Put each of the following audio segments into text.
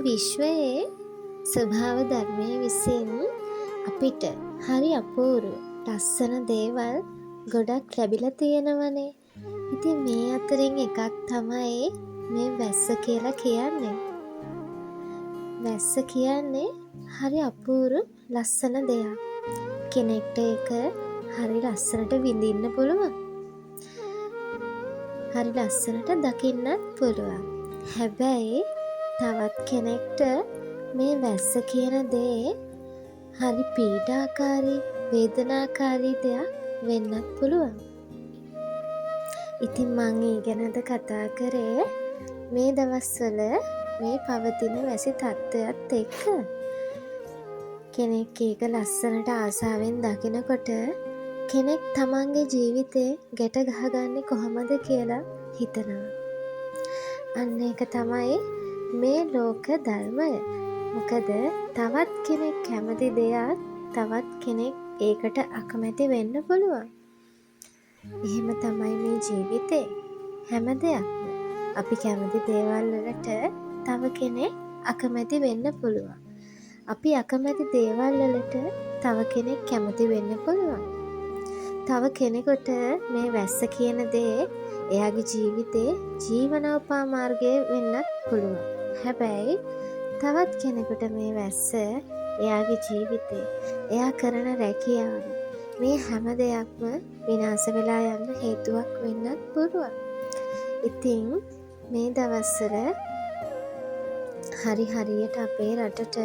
විශ්වයේ ස්වභාව ධර්මය විසින් අපිට හරි අපූර්ව ලස්සන දේවල් ගොඩක් ලැබිලා තියෙනවනේ. ඉතින් මේ අතරින් එකක් තමයි මේ වැස්ස කියලා කියන්නේ. වැස්ස කියන්නේ හරි අපූර්ව ලස්සන දෙයක්. කෙනෙක්ට ඒක හරි ලස්සනට විඳින්න පුළුවන්. හරි ලස්සනට දකින්නත් පුළුවන්. හැබැයි තවත් කෙනෙක්ට මේ වැස්ස කියන දේ හරි පීඩාකාරී වේදනාකාරී දෙයක් වෙන්නත් පුළුවන්. ඉතින් මං ඒ ගැන අද කතා කරේ මේ දවස්වල මේ පවතින වැසි තත්ත්වයත් එක්ක. කෙනෙක් ඒක ලස්සනට ආසාවෙන් දකිනකොට කෙනෙක් තමන්ගේ ජීවිතේ ගැට ගහගන්නේ කොහොමද කියලා හිතනවා. අන්න ඒක තමයි මේ ලෝක ධර්මය. මොකද තවත් කෙනෙක් කැමති දෙයක් තවත් කෙනෙක් ඒකට අකමැති වෙන්න පුළුවන්. එහෙම තමයි මේ ජීවිතේ හැම දෙයක්ම. අපි කැමති දේවල් වලට තව කෙනෙක් අකමැති වෙන්න පුළුවන්. අපි අකමැති දේවල් වලට තව කෙනෙක් කැමති වෙන්න පුළුවන්. තව කෙනෙකුට මේ වැස්ස කියන දේ එයාගේ ජීවිතේ ජීවනෝපා මාර්ගය වෙන්නත් පුළුවන්. හැබැයි තවත් කෙනෙකුට මේ වැස්ස එයාගේ ජීවිතේ, එයා කරන රැකියාව, මේ හැම දෙයක්ම විනාශ වෙලා යන්න හේතුවක් වෙන්නත් පුළුවන්. ඉතින් මේ දවස්වල හරි හරියට අපේ රටට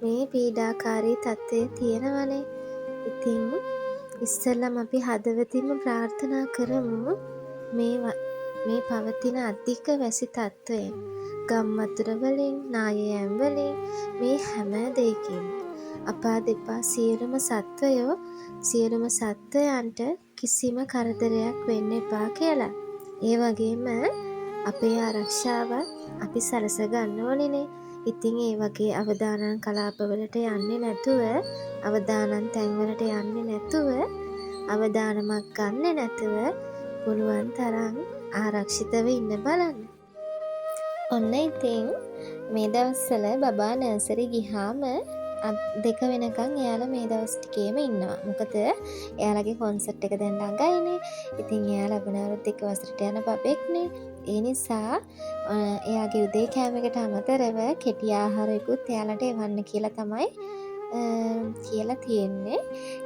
මේ පීඩාකාරී තත්ත්වය තියෙනවනේ. ඉතින් ඉස්සෙල්ලම අපි හදවතින්ම ප්‍රාර්ථනා කරමු මේ පවතින අධික වැසි තත්ත්වයෙන්, ගම් වතුර වලින්, නාය යෑම් වලින්, මේ හැම දෙයකින්ම අපා දෙපා සියලුම සත්වයෝ, සියලුම සත්වයන්ට කිසිම කරදරයක් වෙන්න එපා කියලා. ඒ වගේම අපේ ආරක්ෂාවත් අපි සලස ගන්න ඕනේනේ. ඉතින් ඒ වගේ අවදානම් කලාපවලට යන්නේ නැතුව, අවදානම් තැන්වලට යන්නේ නැතුව, අවදානමක් ගන්නෙ නැතුව පුළුවන් තරම් ආරක්ෂිතව ඉන්න බලන්න. ඔන්න ඉතින් මේ දවස්වල බබා නර්සරි ගිහාම දෙක වෙනකන් එයාලා මේ දවස් ටිකේම ඉන්නවා. මොකද එයාලගේ කොන්සර්ට් එක දැන් ළඟයිනේ. ඉතින් එයා ලබන අවුරුද්ද එක වසරට යන බබෙක්නේ. ඒ නිසා එයාගේ උදේ කෑම එකට අමතරව කෙටි ආහාරයකුත් එයාලට එවන්න කියලා තමයි කියලා තියෙන්නේ.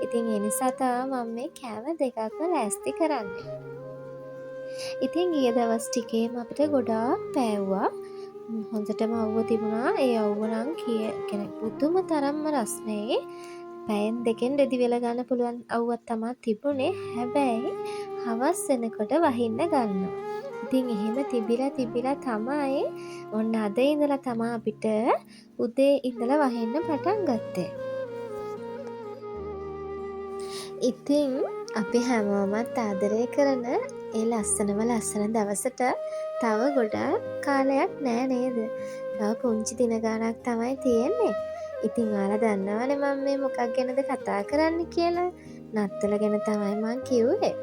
ඉතින් ඒ නිසා තමයි මම මේ කෑම දෙකක්ම ලෑස්ති කරන්නේ. ඉතින් ගිය දවස් ටිකේම අපිට ගොඩාක් පෑව්වා. හොඳටම අවුව තිබුණා. ඒ අවුව නම් පුදුම තරම්ම රස්නේ. පැයෙන් දෙකෙන් රෙදි වෙල ගන්න පුළුවන් අවුවක් තමා තිබුණේ. හැබැයි හවස් වෙනකොට වහින්න ගන්නවා. ඉතින් එහෙම තිබිලා තිබිලා තමයි ඔන්න අද ඉඳලා තමා අපිට උදේ ඉඳලා වහින්න පටන් ගත්තේ. ඉතින් අපි හැමෝමත් ආදරය කරන ඒ ලස්සනම ලස්සන දවසට තව ගොඩාක් කාලයක් නෑ නේද? තව පුංචි දින ගාණක් තමයි තියෙන්නේ. ඉතින් ඔයාලා දන්නවනේ මම මේ මොකක් ගැනද කතා කරන්නේ කියලා. නත්තල ගැන තමයි මං කිව්වේ.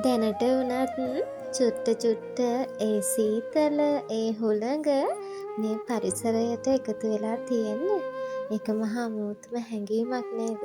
දැනට වුණත් චුට්ට චුට්ට ඒ සීතල, ඒ හුළඟ මේ පරිසරයට එකතු වෙලා තියෙන්නේ. ඒක මහා අමුතුම හැඟීමක් නේද?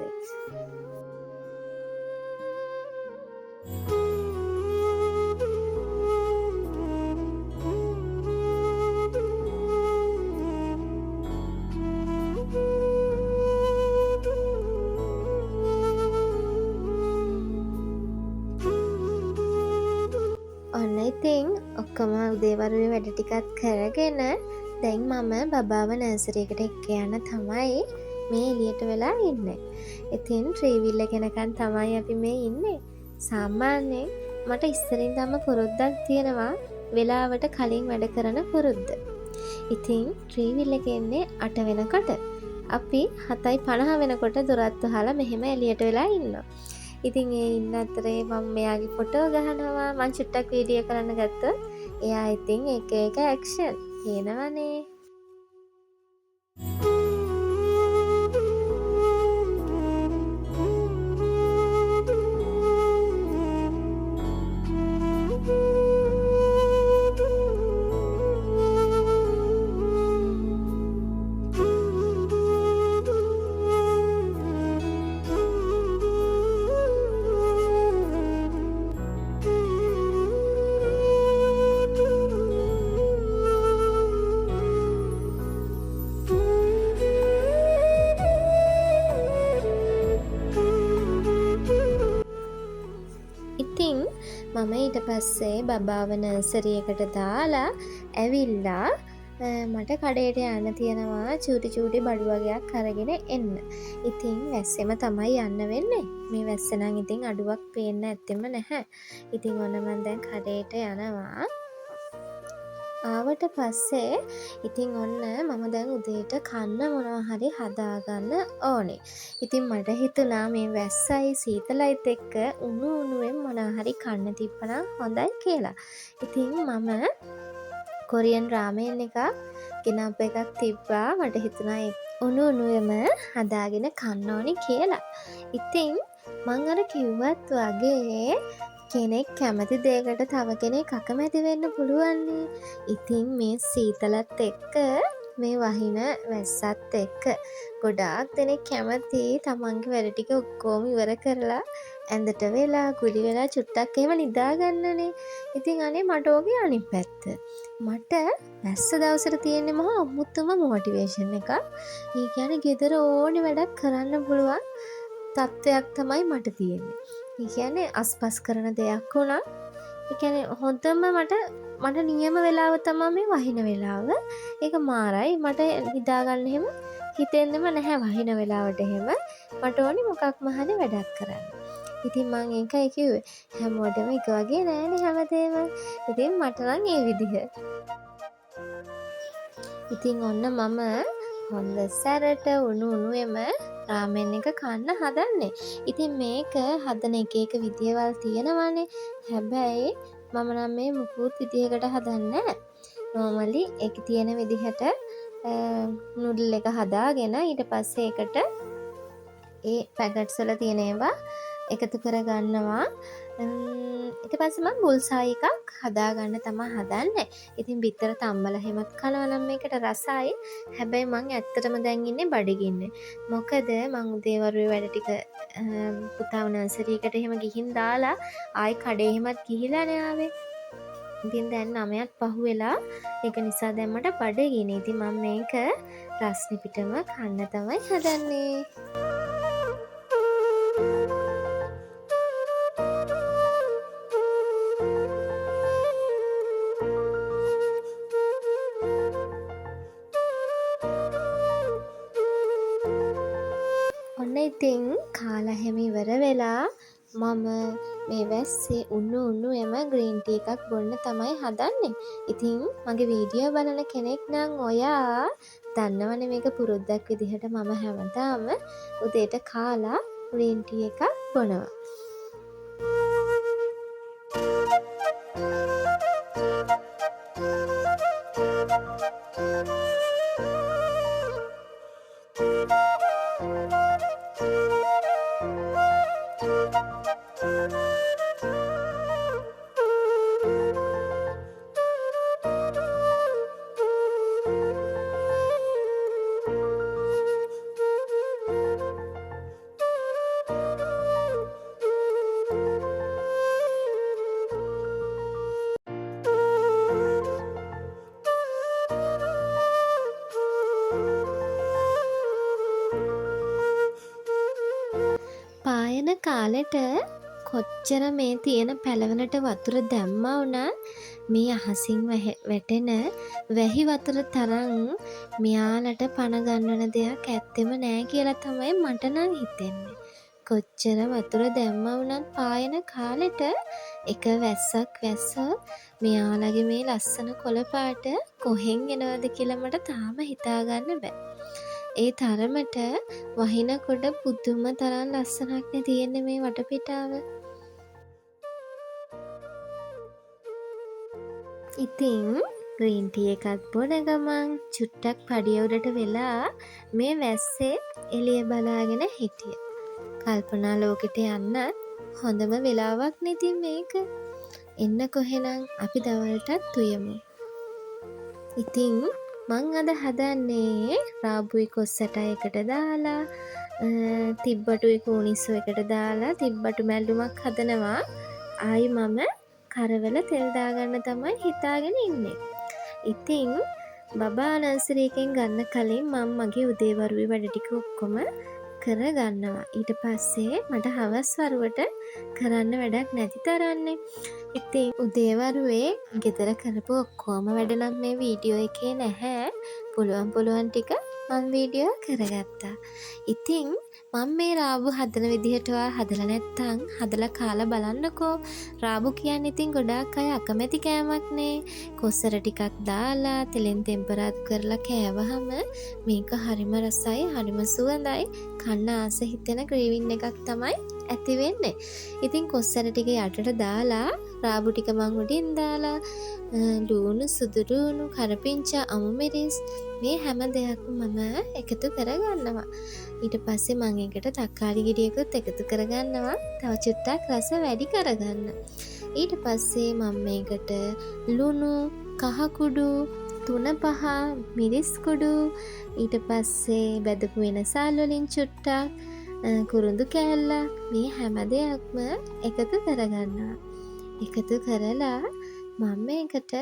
ඔන්න ඉතින් ඔක්කොම උදේවරුේ වැඩ ටිකත් කරගෙන දැන් මම බබාව නර්සරි එකට එක්ක යන්න තමයි මේ එළියට වෙලා ඉන්නේ. ඉතින් ත්‍රිවිල් එක එනකන් තමයි අපි මේ ඉන්නේ. සාමාන්‍යයෙන් මට ඉස්සරින් තම පුරුද්දක් තියෙනවා වෙලාවට කලින් වැඩ කරන පුරුද්ද. ඉතින් ත්‍රිවිල් එක එන්නේ 8 වෙනකොට. අපි 7:50 වෙනකොට දොරත් වහලා මෙහෙම එළියට වෙලා ඉන්නවා. ඉතින් ඒ ඉන්න අතරේ මම මෙයාගේ ෆොටෝ ගහනවා. මං චුට්ටක් වීඩියෝ කරන්න ගත්තොත් එයා ඉතින් එක එක ඇක්ෂන් කියනවනේ. ඊට පස්සේ බබාව නර්සරි එකට දාලා ඇවිල්ලා මට කඩේට යන්න තියෙනවා චූටි චූටි බඩු වගයක් අරගෙන එන්න. ඉතින් වැස්සෙම තමයි යන්න වෙන්නේ. මේ වැස්ස නම් ඉතින් අඩුවක් පේන්න ඇත්තෙම නැහැ. ඉතින් ඔන්න මං දැන් කඩේට යනවා. ආවට පස්සේ ඉතින් ඔන්න මම දැන් උදේට කන්න මොනවා හරි හදාගන්න ඕනේ. ඉතින් මට හිතුණා මේ වැස්සයි සීතලයිත් එක්ක උණු උණුවෙන් මොනවා හරි කන්න තිබ්බනම් හොඳයි කියලා. ඉතින් මම කොරියන් රාමෙන් එකක් ගෙනාපු එකක් තිබ්බා. මට හිතුණා ඒ උණු උණුවෙම හදාගෙන කන්න ඕනේ කියලා. ඉතින් මං අර කිව්වත් වගේ කෙනෙක් කැමති දෙයකට තව කෙනෙක් අකමැති වෙන්න පුළුවන්නේ. ඉතින් මේ සීතලත් එක්ක මේ වහින වැස්සත් එක්ක ගොඩාක් දෙනෙක් කැමති තමන්ගේ වැඩ ටික ඔක්කොම ඉවර කරලා ඇඳට වෙලා ගුලි වෙලා චුට්ටක් එහෙම නිදාගන්නනේ. ඉතින් අනේ මට ඕකේ අනිත් පැත්ත. මට වැස්ස දවසට තියෙන්නේ මහා අමුතුම මොටිවේෂන් එකක්. ඒ කියන්නේ ගෙදර ඕනේ වැඩක් කරන්න පුළුවන් තත්ත්වයක් තමයි මට තියෙන්නේ. ඒ කියන්නේ අස්පස් කරන දෙයක් වුණා. ඒ කියන්නේ හොඳම මට නියම වෙලාව තමා මේ වහින වෙලාව. ඒක මාරයි. මට නිදාගන්න එහෙම හිතෙන්නෙම නැහැ වහින වෙලාවට එහෙම. මට ඕනි මොකක්ම හරි වැඩක් කරන්න. ඉතින් මං ඒකයි කිව්වේ. හැමෝටම එක වගේ නෑනේ හැමදේම. ඉතින් මට නම් ඒ විදිහ. ඉතින් ඔන්න මම හොඳ සැරට උණු උණුවෙම රාමෙන් එක කන්න හදන්නේ. ඉතින් මේක හදන එක එක විදියවල් තියෙනවානේ. හැබැයි මම නම් මේ මුකුත් විදියකට හදන්නේ නෑ. නෝමලි ඒකේ තියෙන විදිහට නූඩල් එක හදාගෙන ඊට පස්සේ ඒකට ඒ පැකට්ස් වල තියෙන ඒවා එකතු කරගන්නවා. ඊට පස්සේ මං බුල්සායි එකක් හදාගන්න තමා හදන්නේ. ඉතින් බිත්තර තම්බලා එහෙමත් කනවා නම් මේකට රසයි. හැබැයි මං ඇත්තටම දැන් ඉන්නේ බඩගින්නේ. මොකද මං උදේ වරුවේ වැඩ ටික පුතාව නර්සරි එකට එහෙම ගිහින් දාලා ආයි කඩේ එහෙමත් ගිහිලානේ ආවේ. ඉතින් දැන් නවයත් පහුවෙලා. ඒක නිසා දැන් මට බඩගිනි. ඉතින් මං මේක රස්නි පිටම කන්න තමයි හදන්නේ. ඔන්න ඉතින් කාලා හැම ඉවර වෙලා මම මේ වැස්සේ උණු උණුවෙම ග්‍රීන් ටී එකක් බොන්න තමයි හදන්නේ. ඉතින් මගේ වීඩියෝ බලන කෙනෙක් නම් ඔයා දන්නවනේ මේක පුරුද්දක් විදිහට මම හැමදාම උදේට කාලා ග්‍රීන් ටී එකක් බොනවා. පායන කාලෙට කොච්චර මේ තියෙන පැලවලට වතුර දැම්මා වුණත් මේ අහසින් වැටෙන වැහි වතුර තරම් මෙයාලට පණ ගන්වන දෙයක් ඇත්තෙම නෑ කියලා තමයි මට නම් හිතෙන්නේ. කොච්චර වතුර දැම්මා වුණත් පායන කාලෙට එක වැස්සක් වැස්සොත් මෙයාලගේ මේ ලස්සන කොළ පාට කොහෙන් එනවද කියලා මට තාම හිතාගන්න බෑ. ඒ තරමට වහිනකොට පුදුම තරම් ලස්සනක් නේ තියෙන්නේ මේ වටපිටාව. ඉතින් ග්‍රීන් ටී එකත් බොන ගමන් චුට්ටක් පඩිය උඩට වෙලා මේ වැස්සේ එළිය බලාගෙන හිටියා. කල්පනා ලෝකෙට යන්නත් හොඳම වෙලාවක් නේ ඉතින් මේක. එන්න කොහෙනම් අපි දවල්ටත් උයමු. ඉතින් මං අද හදන්නේ රාබුයි කොස්සටයි එකට දාලා, තිබ්බටුයි කූනිස්සු එකට දාලා තිබ්බටු මැල්ලුමක් හදනවා. ආයි මම කරවල තෙල් දාගන්න තමයි හිතාගෙන ඉන්නේ. ඉතින් බබා නර්සරි එකෙන් ගන්න කලින් මං මගේ උදේ වරුවේ වැඩ ටික ඔක්කොම කරගන්නවා. ඊට පස්සේ මට හවස් වරුවට කරන්න වැඩක් නැති තරන්නේ. ඉතින් උදේවරුේ ගෙදර කරපු ඔක්කොම වැඩ නම් මේ වීඩියෝ එකේ නැහැ. පුළුවන් පුළුවන් ටික මං වීඩියෝ කරගත්තා. ඉතින් මං මේ රාබු හදන විදිහට ඔයා හදලා නැත්තම් හදලා කාලා බලන්නකෝ. රාබු කියන්නේ ඉතින් ගොඩාක් අය අකමැති කෑමක්නේ. කොස්සර ටිකක් දාලා තෙලෙන් තෙම්පරාදු කරලා කෑවහම මේක හරිම රසයි, හරිම සුවඳයි. කන්න ආස හිතෙන ක්‍රේවින් එකක් තමයි ඇති වෙන්නේ. ඉතින් කොස්සර ටික යටට දාලා රාබු ටික මං උඩින් දාලා ලූණු, සුදු ලූණු, කරපිංචා, අමු මිරිස් මේ හැම දෙයක්ම මම එකතු කරගන්නවා. ඊට පස්සේ මං ඒකට තක්කාලි ගෙඩියකුත් එකතු කරගන්නවා. තව චුට්ටක් රස වැඩි කරගන්න. ඊට පස්සේ මං මේකට ලුණු, කහ කුඩු, 3-5 මිරිස් කුඩු, ඊට පස්සේ බැදපු වෙනසාල් වලින් චුට්ටක්, කුරුඳු කෑල්ලක් මේ හැම දෙයක්ම එකතු කරගන්නවා. එකතු කරලා මම මේකට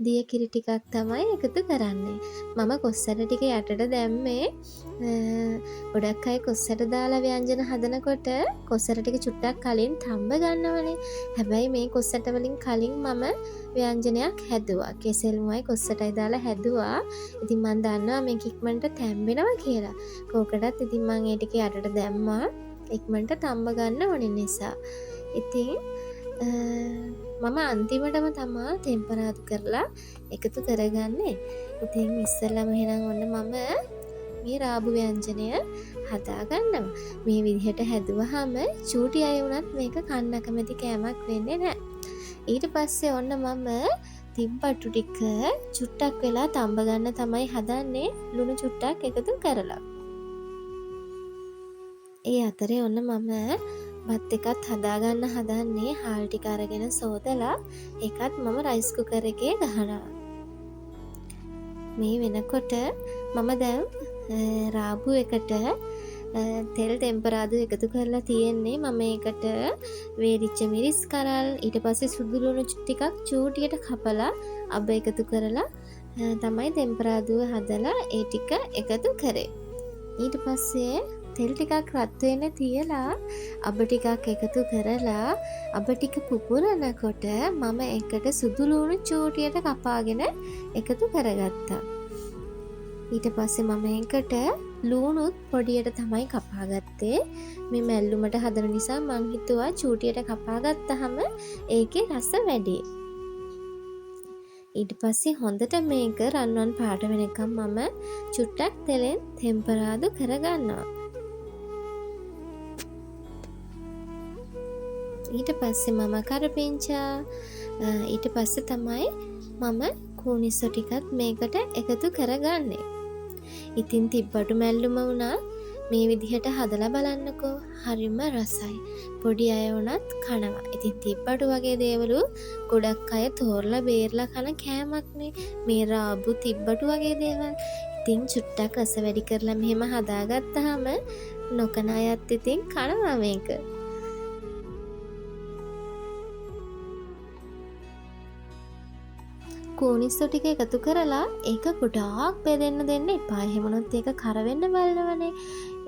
දිය කිරි ටිකක් තමයි එකතු කරන්නේ. මම කොස්සට ටික යටට දැම්මේ. ගොඩක් අය කොස්සට දාලා ව්‍යංජන හදනකොට කොස්සට ටික චුට්ටක් කලින් තම්බ ගන්නවනේ. හැබැයි මේ කොස්සට වලින් කලින් මම ව්‍යංජනයක් හැදුවා. කෙසෙල් මුවයි කොස්සටයි දාලා හැදුවා. ඉතින් මං දන්නවා මේක ඉක්මනට තැම්බෙනවා කියලා. කෝකටත් ඉතින් මං ඒ ටික යටට දැම්මා. ඉක්මනට තම්බ ගන්න ඕන නිසා. ඉතින් මම අන්තිමටම තමා තෙම්පරාදු කරලා එකතු කරගන්නේ. ඉතින් ඉස්සෙල්ලම එහෙනම් ඔන්න මම මේ රාබු ව්‍යංජනය හදාගන්නවා. මේ විදිහට හැදුවහම චූටි අය වුණත් මේක කන්න අකමැති කෑමක් වෙන්නේ නෑ. ඊට පස්සේ ඔන්න මම තිබ්බටු ටික චුට්ටක් වෙලා තඹ ගන්න තමයි හදන්නේ, ලුණු චුට්ටක් එකතු කරලා. ඒ අතරේ ඔන්න මම බත් එකත් හදාගන්න හදන්නේ. හාල් ටික අරගෙන සෝදලා ඒකත් මම රයිස් කුකර් එකේ ගහනවා. මේ වෙනකොට මම දැන් රාබු එකට තෙල් තෙම්පරාදු එකතු කරලා තියෙන්නේ. මම ඒකට වේලිච්ච මිරිස් කරල්, ඊට පස්සේ සුදු ලුණු ටිකක් චූටියට කපලා අබ එකතු කරලා තමයි තෙම්පරාදුව හදලා ඒ ටික එකතු කරේ. ඊට පස්සේ තෙල් ටිකක් රත් වෙන්න තියලා අබ ටිකක් එකතු කරලා අබ ටික පුපුරනකොට මම ඒකට සුදු ලුණු චූටියට කපාගෙන එකතු කරගත්තා. ඊට පස්සේ මම ඒකට ලුණුත් පොඩියට තමයි කපාගත්තේ. මේ මැල්ලුමට හදන නිසා මං හිතුවා චූටියට කපාගත්තහම ඒකේ රස වැඩි. ඊට පස්සේ හොඳට මේක රන්වන් පාට වෙනකම් මම චුට්ටක් තෙලෙන් තෙම්පරාදු කරගන්නවා. ඊට පස්සේ මම කරපිංචා, ඊට පස්සේ තමයි මම කූනිස්සෝ ටිකත් මේකට එකතු කරගන්නේ. ඉතින් තිබ්බටු මැල්ලුම වුණත් මේ විදිහට හදලා බලන්නකෝ, හරිම රසයි. පොඩි අය වුණත් කනවා. ඉතින් තිබ්බටු වගේ දේවලු ගොඩක් අය තෝරලා බේරලා කන කෑමක්නේ. මේ රාබු තිබ්බටු වගේ දේවල්. ඉතින් චුට්ටක් රස වැඩි කරලා මෙහෙම හදාගත්තාම නොකන අයත් ඉතින් කනවා මේක. කූනිස්සෝ ටික එකතු කරලා ඒක ගොඩාක් බෙදෙන්න දෙන්න එපා. එහෙම වුණොත් ඒක කර වෙන්න බලනවනේ.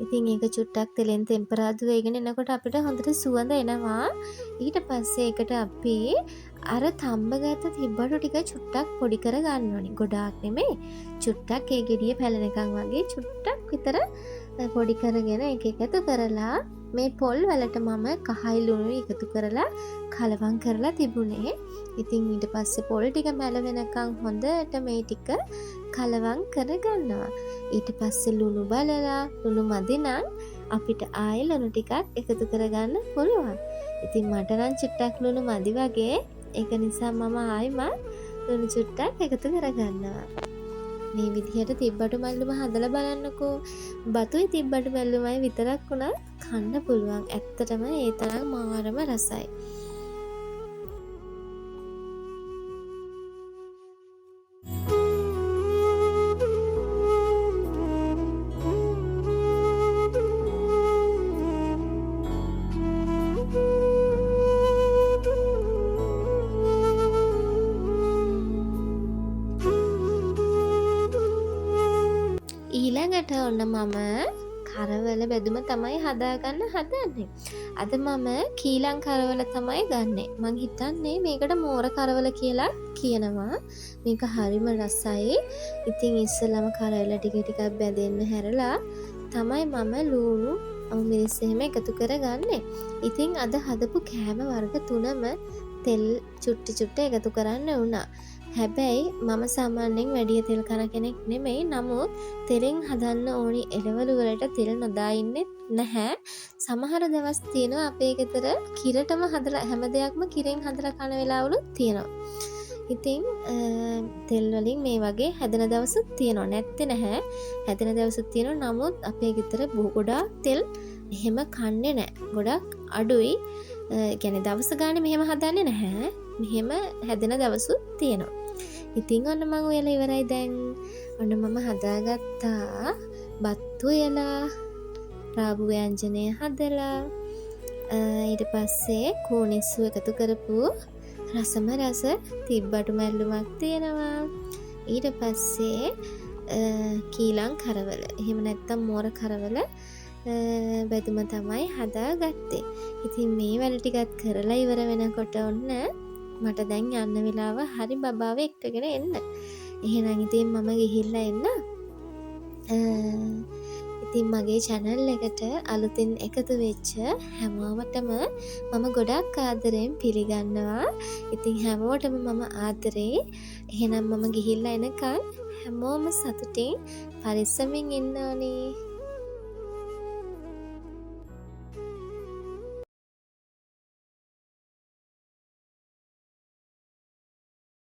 ඉතින් ඒක චුට්ටක් තෙලෙන් තෙම්පරාදු වෙගෙන එනකොට අපිට හොඳට සුවඳ එනවා. ඊට පස්සේ ඒකට අපි අර තම්බගත්ත තිබ්බටු ටික චුට්ටක් පොඩි කර ගන්න ඕනේ. ගොඩාක් නෙමෙයි, චුට්ටක් ඒ ගෙඩිය පැලෙනකන් වගේ චුට්ටක් විතර පොඩි කරගෙන ඒක එකතු කරලා මේ පොල් වලට මම කහයි ලුණුයි එකතු කරලා කලවම් කරලා තිබුණේ. ඉතින් ඊට පස්සේ පොල් ටික මැල වෙනකන් හොඳට මේ ටික කලවම් කරගන්නවා. ඊට පස්සේ ලුණු බලලා ලුණු මදි නම් අපිට ආයෙ ලුණු ටිකක් එකතු කරගන්න පුළුවන්. ඉතින් මට නම් චුට්ටක් ලුණු මදි වගේ. ඒක නිසා මම ආයෙමත් ලුණු චුට්ටක් එකතු කරගන්නවා. මේ විදිහට තිබ්බටු මැල්ලුම හදලා බලන්නකෝ. බතුයි තිබ්බටු මැල්ලුමයි විතරක් වුණත් කන්න පුළුවන්. ඇත්තටම ඒ තරම් මාරම රසයි. ඊළඟට ඔන්න මම කරවල බැදුම තමයි හදාගන්න හදන්නේ. අද මම කීලං කරවල තමයි ගන්නෙ. මං හිතන්නේ මේකට මෝර කරවල කියලා කියනවා. මේක හරිම රසයි. ඉතින් ඉස්සෙල්ලම කරවල ටික ටිකක් බැදෙන්න හැරලා තමයි මම ලූණු අමු මිරිස් එහෙම එකතු කරගන්නේ. ඉතින් අද හදපු කෑම වර්ග තුනම තෙල් චුට්ටි චුට්ට එකතු කරන්න වුණා. හැබැයි මම සාමාන්‍යයෙන් වැඩිය තෙල් කන කෙනෙක් නෙමෙයි. නමුත් තෙලෙන් හදන්න ඕනි එළවලු වලට තෙල් නොදා ඉන්නෙත් නැහැ. සමහර දවස් තියෙනවා අපේ ගෙදර කිරටම හදලා හැම දෙයක්ම කිරෙන් හදලා කන වෙලාවලුත් තියෙනවා. ඉතින් තෙල් වලින් මේ වගේ හැදෙන දවසුත් තියෙනවා. නැත්තේ නැහැ. හැදෙන දවසුත් තියෙනවා. නමුත් අපේ ගෙදර ගොඩාක් තෙල් එහෙම කන්නේ නෑ. ගොඩක් අඩුයි. ඒ කියන්නේ දවස ගානේ මෙහෙම හදන්නේ නැහැ. මෙහෙම හැදෙන දවසුත් තියෙනවා. ඉතින් ඔන්න මං උයලා ඉවරයි දැන්. ඔන්න මම හදාගත්තා බත් උයලා, රාබු ව්‍යංජනය හදලා, ඊට පස්සේ කූනිස්සු එකතු කරපු රසම රස තිබ්බටු මැල්ලුමක් තියෙනවා. ඊට පස්සේ කීලං කරවල. එහෙම නැත්තම් මෝර කරවල බැදුම තමයි හදාගත්තේ. ඉතින් මේ වැඩ ටිකත් කරලා ඉවර වෙනකොට ඔන්න මට දැන් යන්න වෙලාව හරි බබාව එක්කගෙන එන්න. එහෙනම් ඉතින් මම ගිහිල්ලා එන්න. ඉතින් මගේ චැනල් එකට අලුතින් එකතු වෙච්ච හැමෝටම මම ගොඩක් ආදරෙන් පිළිගන්නවා. ඉතින් හැමෝටම මම ආදරේ. එහෙනම් මම ගිහිල්ලා එනකන් හැමෝම සතුටින් පරිස්සමින් ඉන්න ඕනේ.